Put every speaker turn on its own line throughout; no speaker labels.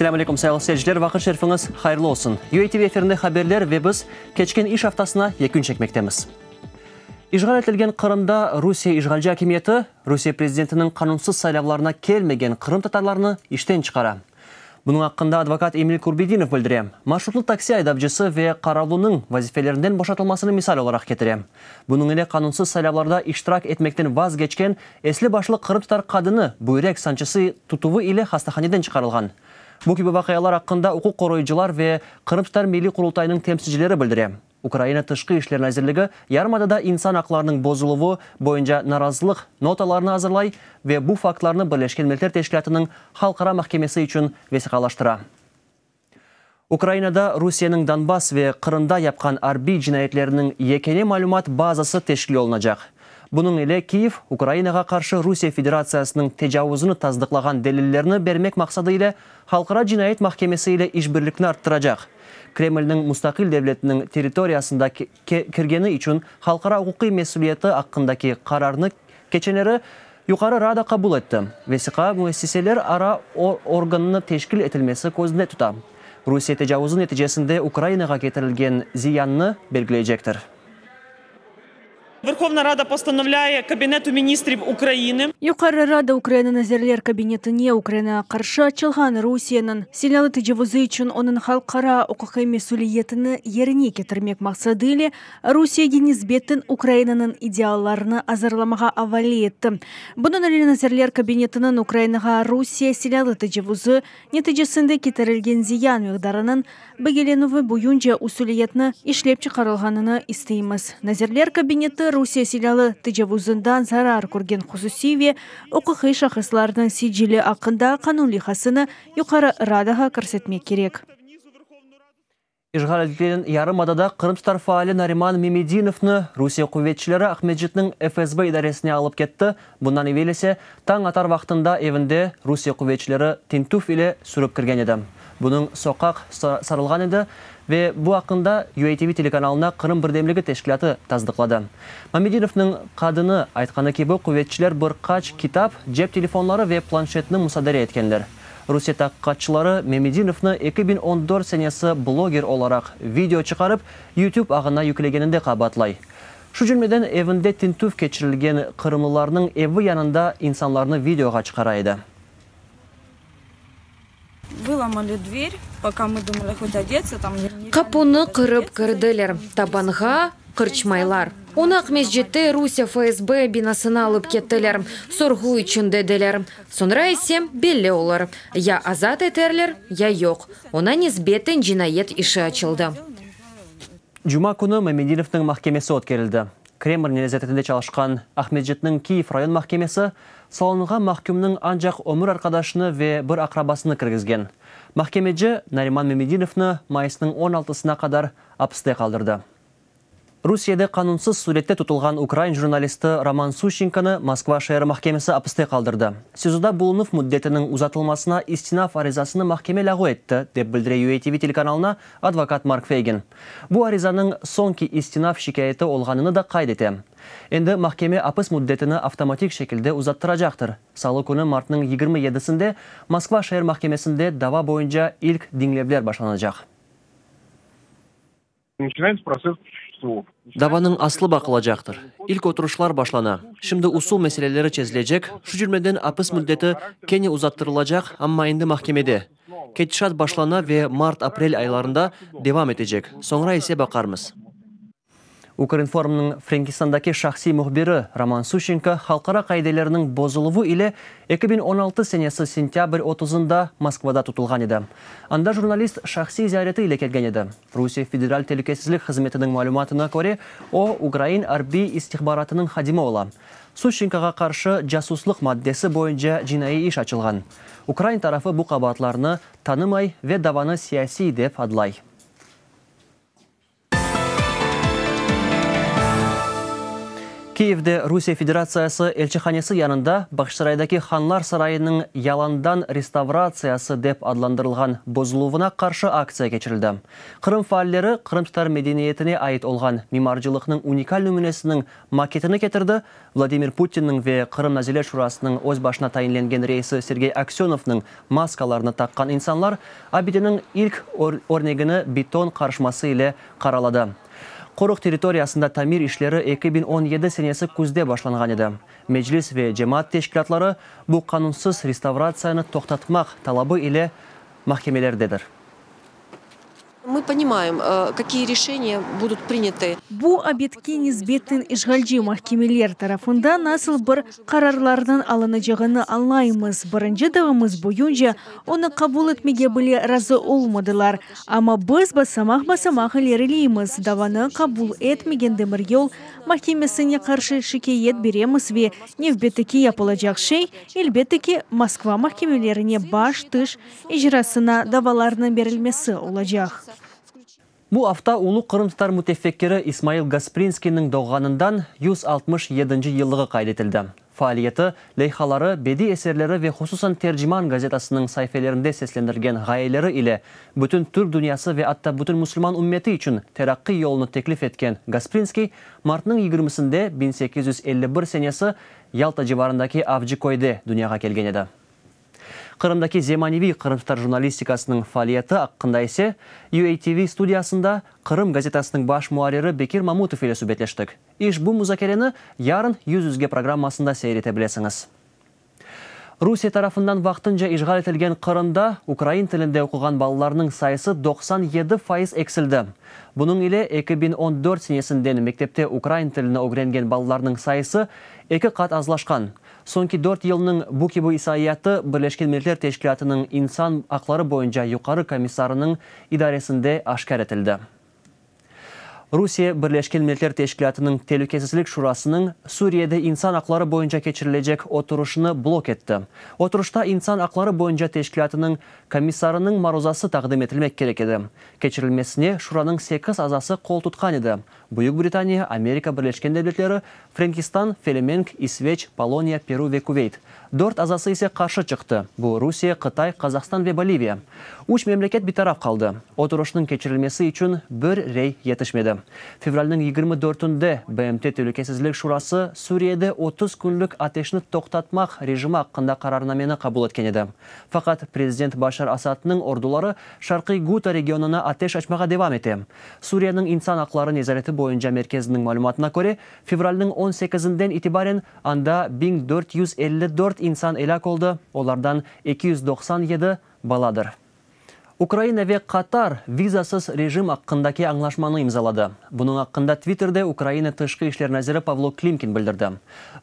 Selâm aleyküm, sayğılı seyirciler, vaqıt şerifiñiz hayırlı olsun. UATV efirinde haberler ve biz keçken iş aftasına yekün çekmektemiz. İşğal etilgen Qırımda Rusiye işğalci akimiyeti Rusiye prezidentiniñ qanunsız saylavlarına kelmegen qırımtatarlarnı işten çıqara. Bunıñ aqqında advokat Emil Kurbedinov bildire. Marşrutlı taksi aydavcısı ve qaravlınıñ vazifelerinden boşatılmasını misal olaraq ketire. Bunıñ ile qanunsız saylavlarda iştirak etmekten vazgeçken esli-başlı qırımtatar qadını büyrek sançısı tutuvı ile hastahaneden çıqarılğan. Bu kibi vaqialar aqqında uquq qoruyıcılar ve Qırımtatar Milliy Qurultayınıñ temsilcileri bildire. Ukraina Tışqı işler nazirligi yarımadada insan aqlarınıñ bozuluvı boyunca narazılıq notalarını azırlay ve bu faktlarnı Birleşken Milletler Teşkilâtınıñ Halqara mahkemesi içün vesiqalaştıra. Ukrainada Rusiyeniñ Donbass ve Qırımda yapqan arbiy cinayetleriniñ yekâne malümat bazası teşkil olunacaq. Bunıñ ile Kiyev, Ukrainağa qarşı Rusiye Federatsiyasınıñ tecavuzını tasdıqlağan delillerni bermek maqsadı ile Halqara cinayet mahkemesi ile işbirlikni arttıracaq. Kremlniñ mustaqil devletiniñ territoriyasında kirgeni içün halqara uquqiy mesüliyeti aqqındaki qararnı keçenleri Yuqarı Rada qabul etti. Vesiqa müessiseler ara organnı teşkil etilmesi közünde tuta. Rusiye tecavuzı neticesinde Ukrainağa ketirilgen ziyannı belgileycektir.
Verhovna Rada postanovlâye Kabinetu ministriv Ukrainı.
Yuqarı Rada Ukraina Nazirler Kabinetine Ukrainağa qarşı açılğan Rusiyeniñ silâlı tecavuzı içün onıñ halqara uquqiy mesüliyetini yerine ketirmek maqsadı ile Rusiyege nisbeten Ukrainanıñ iddialarını azırlamağa avale etti. Bunıñ ile Nazirler Kabinetiniñ Ukrainağa Rusiye silâlı tecavuzı neticesinde ketirilgen ziyan miqdarınıñ Belgilenüvi boyunca usuliyetni işlep çıqarılğanını isteymiz. Nazirler Kabineti Rusiye silâlı tecavuzından zarar körgen hususiy ve uquqiy şahıslarnıñ sicili aqqında qanun leyhasını Yuqarı Radağa kirsetmek kerek.
İşğal etilgen yarımadada qırımtatar faali Nariman Memedinovnı Rusiye quvetçileri Aqmescitniñ FSB idaresine alıp ketti, bundan evel ise tañ atar vaqtında evinde Rusiye quvetçileri tintüv ile sürip kirgen edi. Bunıñ soqaq sarılğan edi ve bu aqqında UATV telekanalına Qırım birdemligi teşkilâtı tasdıqladı. Mamedinovnıñ qadını aytqanı kibi, quvetçiler bir qaç kitap, cep telefonları ve planşetni musadere etkenler. Rusiye taqiqatçıları Memedinovnı 2014 senesi bloger olaraq video çıqarıp, YouTube ağına yüklegeninde qabaatlay. Şu cümleden, evinde tintüv keçirilgen qırımlılarnıñ evi yanında insanlarnı videoğa çıqara edi.
Qapunı qırıp kirdiler, tabanğa qırçmaylar. Onı Aqmescitte Rusiye FSB binasına alıp kettiler, sorğu içün dediler. Soñra ise belli olur, ya azat eterler, ya yoq. Oña nisbeten cinayet işi açıldı.
Cuma künü Memedinovnıñ mahkemesi ötkerildi. Kreml nezaretinde çalışqan Aqmescitniñ Kiyev rayon mahkemesi salonğa mahkümniñ ancaq ömür arqadaşını ve bir aqrabasını kirgizgen. Mahkemeci Nariman Memedinovnı mayısnıñ on altısına qadar apiste qaldırdı. Rusiyede qanunsız sürette tutulğan ukrain jurnalisti Roman Suşçenkonı Moskva şeeri mahkemesi apiste qaldırdı. SİZOda bulunuv müddetiniñ uzatılmasına istinaf arizasını mahkeme lâğu etti, dep bildire UATV telekanalına advokat Mark Feygin. Bu arizanıñ soñki istinaf şikâyeti olğanını da qayd ete. Endi mahkeme apis müddetini avtomatik şekilde uzattıracaqtır. Salı künü martnıñ 27-sinde Moskva şeer mahkemesinde dava boyunca ilk diñlevler başlanacaq. Davanıñ aslı baqılacaqtır. İlk oturışlar başlana. Şimdi usul meseleleri çezilecek, şu cümleden apis müddeti kene uzattırılacaq, amma endi mahkemede. Ketişat başlana ve mart-aprel aylarında devam etecek, soñra ise baqarmız. Ukrinformnıñ Frenkistandaki şahsiy mühbiri Roman Suşçenko halqara qaideleriniñ bozuluvı ile 2016 senesi sentâbr otuzında Moskvada tutulğan edi. Anda jurnalist şahsiy ziyareti ile kelgen edi. Rusiye Federal telükesizlik hızmetiniñ malümatına köre, o, ukrain arbiy istihbaratınıñ hadimi ola. Suşçenkoğa qarşı casuslıq maddesi boyunca cinaiy iş açılğan. Ukrain tarafı bu qabaatlarnı tanımay ve davanı siyasiy dep adlay. Kiyevde Rusiye Federatsiyası elçihanesi yanında Bağçasaraydaki Hanlar sarayınıñ yalandan restavratsiyası dep adlandırılğan bozuluvına qarşı aktsiya keçirildi. Qırım faalleri qırımtatar medeniyetine ait olğan mimarcılıqnıñ unikal nümünesiniñ maketini ketirdi, Vladimir Putinniñ ve Qırım Nazirler Şurasınıñ öz başına tayinlengen reisi Sergey Aksönovnıñ maskalarını taqqan insanlar abideniñ ilk örnegini beton qarışması ile qaraladı. Qoruq territoriyasında tamir işleri 2017 senesi küzde başlanğan edi. Meclis ve cemaat teşkilâtları bu qanunsız restavratsiyanı toqtatmaq talabı ile mahkemelerdedir.
Mı ponimayem, kakiye reşeniya budut prinâtı.
Bu obyektke nisbeten işğalci mahkemeler tarafından nasıl bir qararlarnıñ alınacağını añlaymız. Birinci davamız boyunca onı qabul etmege bile razı olmadılar. Amma biz basamaq-basamaq ilerileymiz, davanı qabul etmegen demiryol mahkemesine qarşı şikâyet beremiz ve nevbetteki yapılacaq şey, elbette ki, Moskva mahkemelerine baş-tış icrasına davalarnıñ berilmesi olacaq.
Bu afta ulu qırımtatar mütefekkiri İsmail Gasprinskiyniñ doğğanından 167-nci yıllığı qayd etildi. Faaliyeti, leyhaları, bediy eserleri ve hususan Terciman gazetasınıñ saifelerinde seslendirgen ğayeleri ile bütün türk dünyası ve atta bütün musulman ümmeti içün teraqqiy yolunı teklif etken Gasprinskiy martnıñ yigirmisinde 1851 senesi Yalta civarındaki Avcıköyde dünyağa kelgen edi. Qırımdaki zemaneviy qırımtatar jurnalistikasınıñ faaliyeti aqqında ise UATV studiyasında Qırım gazetasınıñ baş muarriri Bekir Mamutov ile subetleştik. İşbu muzakereni yarın Yüz-yüzge programmasında seyir ete bilesiñiz. Rusiye tarafından vaqtınca işğal etilgen Qırımda ukrain tilinde oquğan balalarnıñ sayısı 97% eksildi. Bunıñ ile 2014 senesinden mektepte ukrain tilini ögrengen balalarnıñ sayısı eki qat azlaşqan. Soñki dört yılnıñ bu kibi isaiyatı Birleşken Milletler Teşkilâtınıñ insan aqları boyunca yuqarı komissarınıñ idaresinde aşkâr etildi. Rusiye Birleşken Milletler Teşkilâtınıñ Telükesizlik Şurasınıñ Suriyede insan aqları boyunca keçirilecek oturışını blok etti. Oturışta insan aqları boyunca teşkilâtınıñ komissarınıñ maruzası taqdim etilmek kerek edi. Keçirilmesine Şuranıñ sekiz azası qol tutqan edi, Büyük Britaniya, Amerika Birleşken Devletleri, Frenkistan, Felemenk, İsveç, Poloniya, Peru ve Kuveyt. Dört azası ise qarşı çıqtı, bu, Rusiye, Qıtay, Qazahstan ve Boliviya. Üç memleket bitaraf qaldı. Oturışnıñ keçirilmesi içün bir rey yetişmedi. Fevralniñ 24-ünde BMT Telükesizlik Şurası Suriyede 30 künlük ateşni toqtatmaq rejimi aqqında qararnameni qabul etken edi. Faqat prezident Başar Asadnıñ orduları Şarqiy Guta regionına ateş açmağa devam ete. Suriyeniñ insan aqları nezareti boyunca merkeziniñ malümatına köre, fevralniñ on sekizinden itibaren anda 1454 insan elâk oldı, olardan 297 baladır. Ukraina ve Qatar vizasız rejim aqqındaki añlaşmanı imzaladı. Bunıñ aqqında Twitterde Ukraina Tışqı işler naziri Pavlo Klimkin bildirdi.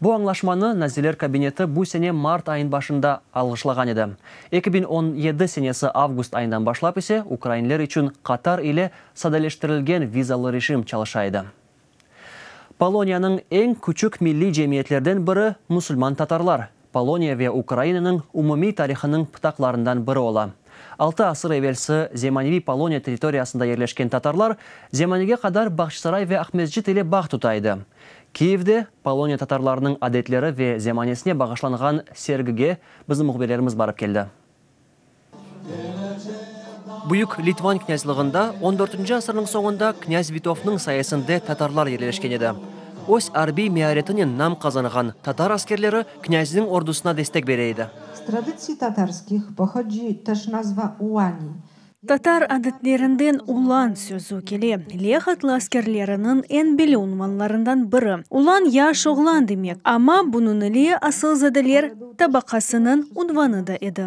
Bu añlaşmanı Nazirler Kabineti bu sene mart ayınıñ başında alğışlağan edi. 2017 senesi avgust ayından başlap ise ukrainler içün Qatar ile sadeleştirilgen vizalı rejim çalışa edi. Poloniyanıñ eñ küçük milliy cemiyetlerden biri musulman tatarlar, Poloniya ve Ukrainanıñ umumiy tarihınıñ pıtaqlarından biri ola. Altı asır evelsi zemaneviy Poloniya territoriyasında yerleşken tatarlar zemanege qadar Bağçasaray ve Aqmescit ile bağ tuta edi. Kiyevde Poloniya tatarlarınıñ adetleri ve zemanesine bağışlanğan sergige bizim mühbirlerimiz barıp keldi. Büyük Litvan knâzlığında on dörtünci asırnıñ soñunda knâz Vitovtnıñ sayesinde tatarlar yerleşken edi. Öz arbiy mearetinen nam qazanğan tatar askerleri knâzniñ ordusına destek bere edi.
Z tradycji tatarskich pochodzi też nazwa ułani.
Tatar adetlerinden ulan sözü kele, leh atlı askerleriniñ eñ belli unvanlarından biri. Ulan yaş oğlan demek, amma bunıñ ile asılzadeler tabaqasınıñ unvanı da edi.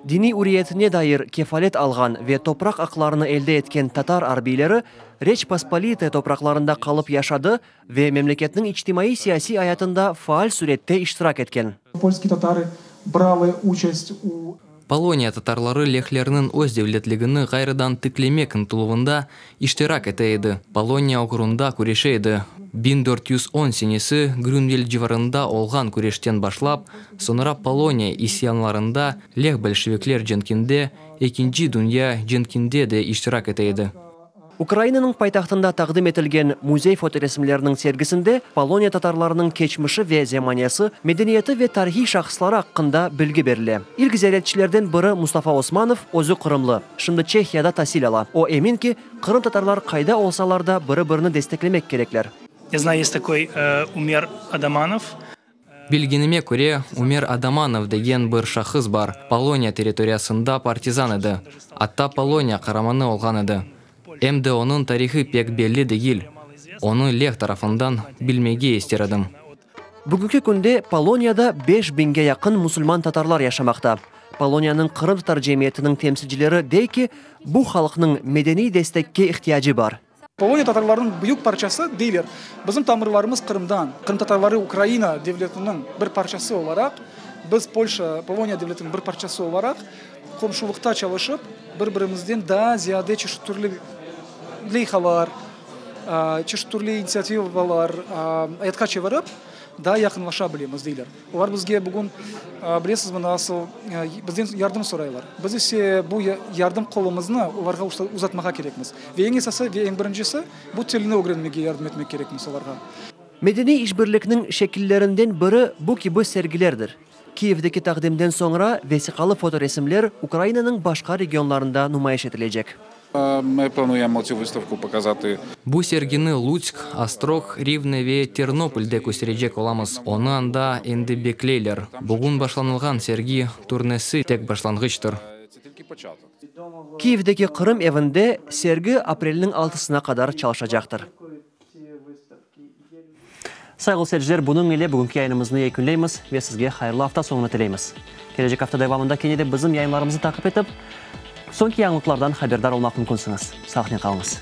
Diniy üriyetine dair kefalet alğan ve topraq aqlarını elde etken tatar arbiyleri Reç Pospolitaya topraqlarında qalıp yaşadı ve memleketniñ içtimaiy-siyasiy ayatında faal sürette iştirak etken.
Polskiy tatarı bralı uçast u.
Poloniya tatarları lehlerniñ öz devletligini ğayrıdan tiklemek ıntıluvında iştirak ete edi, Poloniya oğrunda küreşe edi. 1410 senesi Grünveld civarında olğan küreşten başlap, soñra Poloniya isyanlarında, leh-bolşevikler cenkinde, Ekinci dünya cenkinde de iştirak ete edi.
Ukrainanıñ paytahtında taqdim etilgen müzey fotoresimleriniñ sergisinde Poloniya tatarlarınıñ keçmişi ve zemanesi, medeniyeti ve tarihiy şahısları aqqında bilgi berile. İlk ziyaretçilerden biri Mustafa Osmanov, özü qırımlı, şimdi Çehiyada tasil ala. O emin ki, qırımtatarlar qayda olsalar da biri-birini desteklemek kerekler.
Ya znayu, est takoy Umer Adamanov.
Bilgenime köre, Umer Adamanov degen bir şahıs bar, Poloniya territoriyasında partizan edi, atta Poloniya qaramanı olğan edi. Em de onıñ tarihi pek belli degil. Onı leh tarafından bilmege ister edim.
Bugünki künde Poloniyada 5000-ge yaqın musulman tatarlar yaşamaqta. Poloniyanıñ qırımtatar cemiyetiniñ temsilcileri dey ki, bu halqnıñ medeniy destekke ihtiyacı bar.
Poloniya tatarlarınıñ büyük parçası deyler, bizim tamırlarımız Qırımdan, qırımtatarları Ukraina devletiniñ bir parçası olaraq, biz Polşa, Poloniya devletiniñ bir parçası olaraq qomşulıqta çalışıp, bir-birimizden daa ziyade çeşit türlü leyhalar, çeşit türlü inisiativalar ayatqa çevirip, daa yaqınlaşa bilemiz, deyler. Olar bizge bugün, bilesizmi, nasıl, bizden yardım soraylar. Biz ise bu yardım qolumıznı olarğa uzatmağa kerekmiz. Ve eñ esası ve eñ birincisi, bu tilni ögrenmege yardım etmek kerekmiz olarğa.
Medeniy işbirlikniñ şekillerinden biri bu kibi sergilerdir. Kiyevdeki taqdimden soñra vesiqalı fotoresimler Ukrainanıñ başqa regionlarında numayış etilecek.
Bu sergini Lutsk, Ostrog, Rivne ve Ternopolde kösterecek olamız. Onı anda endi bekleyler. Bugün başlanılğan sergi turnesi tek başlanğıçtır.
Kiyevdeki Qırım evinde sergi aprelniñ altısına qadar çalışacaqtır. Sayğılı seyirciler, bunıñ ile bugünki yayınımıznı yekünleymiz ve sizge hayırlı afta soñunı tileymiz. Kelecek afta devamında kene de bizim yayınlarımıznı taqip etip, soñki yañılıqlardan haberdar olmaq mümkünsiñiz. Sağlıqnen qalıñız.